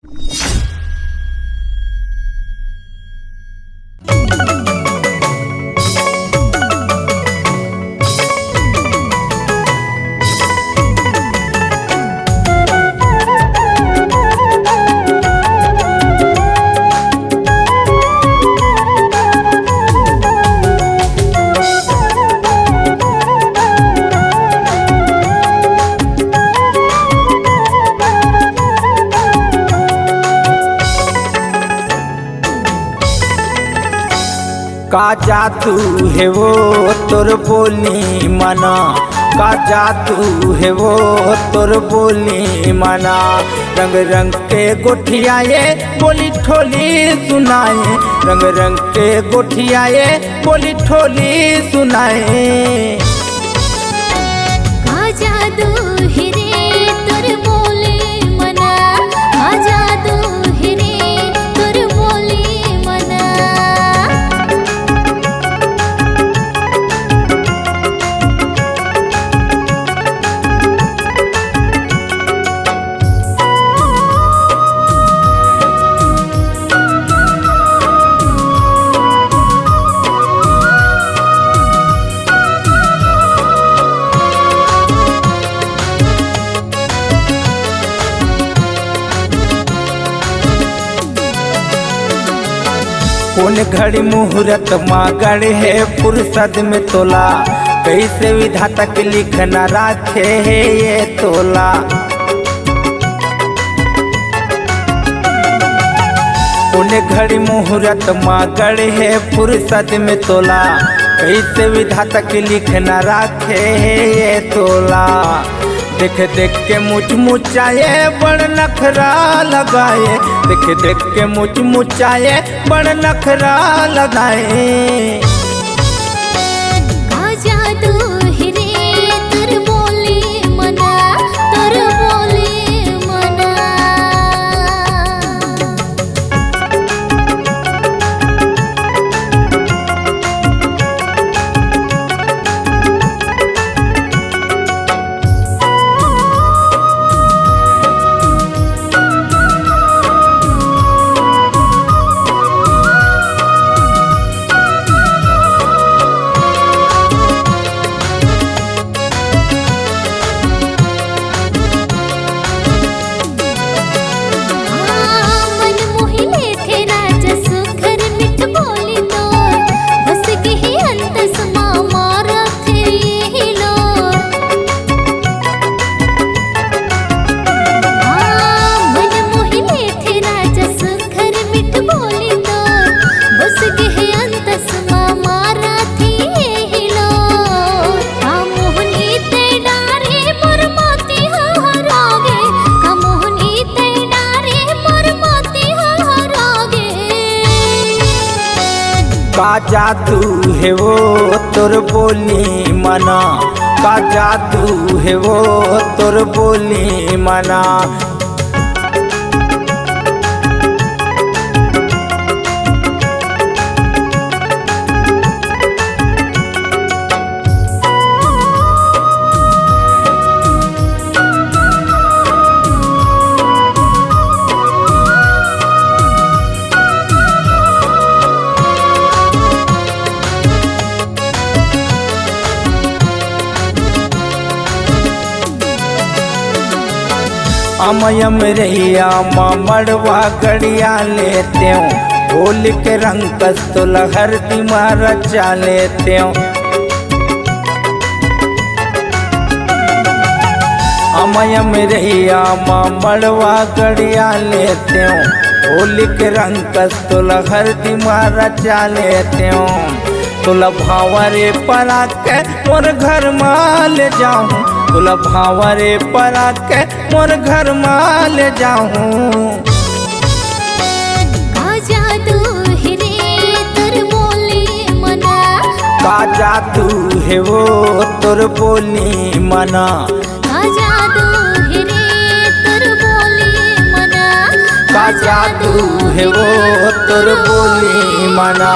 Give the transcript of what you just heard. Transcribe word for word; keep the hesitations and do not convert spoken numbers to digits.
का जादू हे वो तोर बोली मना, का जादू हे वो तोर बोली मना। रंग रंग के गोठियाए, बोली ठोली सुनाए, रंग रंग के गोठियाए, बोली ठोली सुनाए। का जादू हे रे तोर बोली मना, का जादू हे रे तोर बोली मना। कोन घड़ी मुहूर्त मा गड़े हे फुरसत में तोला, कइसे विधाता के लिखना राखे हे ये तोला। कोन घड़ी मुहूर्त मा गड़े हे फुरसत में तोला, कइसे विधाता के लिखना राखे हे ये तोला। देख देख के मुचमुचाए, बड़ नखरा लगाए, देख देख के मुचमुचाए, बड़ नखरा लगाए। का जादू हे रे तोर बोली मना, तोर बोली मना। मन मोहि लेथे राजा सुघर मिठ बोली तोर, बस के हे अंतस मा मारथे ये हिलोर। हाँ, मन मोहि लेथे राजा सुघर मिठ बोली तोर, बस के हे अंतस मा मारथे ये हिलोर। का मोहनी तैं डारे मोर मोती हरागे, का मोहनी तैं डारे मोर मोती हरागे। का जादू हे वो तोर बोली मना, का जादू हे वो तोर बोली मना। अमय अमरैया मा मड़वा गड़िया लेतेंव, होली के रंग कस तोला हरदी मा रचा लेतेंव। अमय अमरैया मा मड़वा गड़िया लेतेंव, होली के रंग कस तोला हरदी मा रचा लेतेंव। तोला भांवर परा के मोर घर मा ले जाहूं, तोला भांवर परा के मोर घर मा ले जाहूं। का जादू हे रे तोर बोली मना, का जादू हे वो तोर बोली मना। का जादू हे रे तोर बोली मना, का जादू हे वो तोर बोली मना।